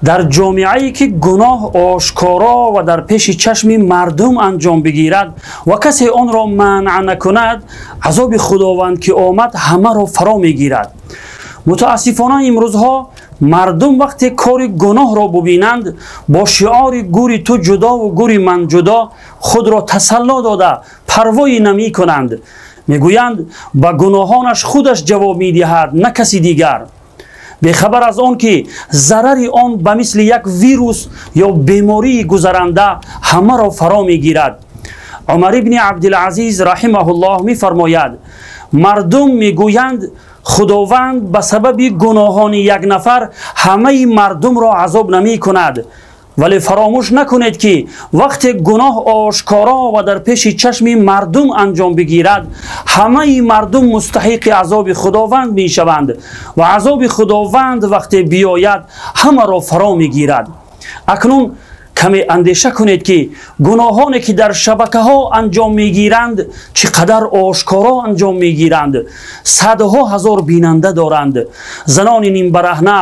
Дар ҷомеае ки гуноҳ ошкоро ва дар пеши чашми мардум анҷом бигирад ва касе онро манъ накунад, азоби Худованд ки омад, ҳамаро фаро мегирад. Мутаассифона, имрӯзҳо мардум вақте кори гуноҳро бубинанд, бо шиори «гури ту ҷудову гури ман ҷудо» худро тасалло дода, парвоӣ намекунанд. Мегӯянд, ба гуноҳонаш худаш ҷавоб медиҳад, на каси дигар, бехабар аз он ки зарари он ба мисли як вирус ё бемории гузаранда ҳамаро фаро мегирад. Умар ибни Абдулазиз раҳимаҳуллоҳ мефармояд: «Мардум мегӯянд, Худованд ба сабаби гуноҳони як нафар ҳамаи мардумро азоб намекунад. Вале фаромӯш накунед, ки вақте гуноҳ ошкоро ва дар пеши чашми мардум анҷом бигирад, ҳамаи мардум мустаҳиқи азоби Худованд мешаванд ва азоби Худованд вақте биёяд, ҳамаро фаро мегирад». Акнун каме андеша кунед, ки гуноҳоне ки дар шабакаҳо анҷом мегиранд, чӣ қадар ошкоро анҷом мегиранд, садҳо ҳазор бинанда доранд. Занони нимбараҳна,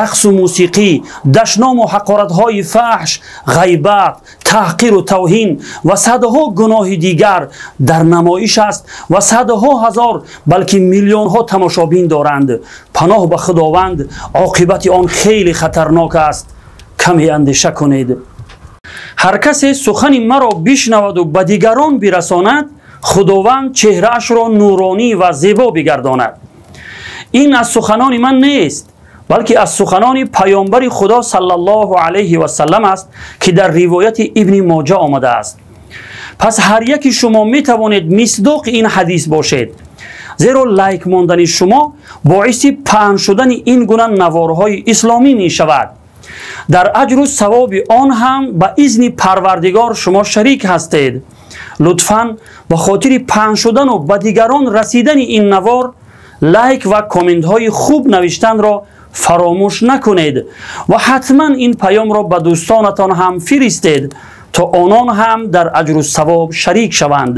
рақсу мусиқӣ, дашному ҳақоратҳои фаҳш, ғайбат, таҳқиру тавҳин ва садҳо гуноҳи дигар дар намоиш аст ва садҳо ҳазор, балки миллионҳо тамошобин доранд. Паноҳ ба Худованд, оқибати он хеле хатарнок аст. Каме андеша кунед. Ҳар касе сухани маро бишнаваду ба дигарон бирасонад, Худованд чеҳраашро нуронӣ ва зебо бигардонад. Ин аз суханони ман нест, балки аз суханони паёмбари Худо саллаллоҳу алайҳи васаллам аст, ки дар ривояти Ибни Моҷа омадааст. Пас ҳар яки шумо метавонед мисдоқи ин ҳадис бошед, зеро лайк мондани шумо боиси паҳн шудани ин гуна наворҳои исломӣ мешавад. Дар аҷру савоби он ҳам ба изни Парвардигор шумо шарик ҳастед. Лутфан ба хотири паҳн шудану ба дигарон расидани ин навор лайк ва комментҳои хуб навиштанро фаромӯш накунед ва ҳатман ин паёмро ба дӯстонатон ҳам фиристед, то онон ҳам дар аҷру савоб шарик шаванд.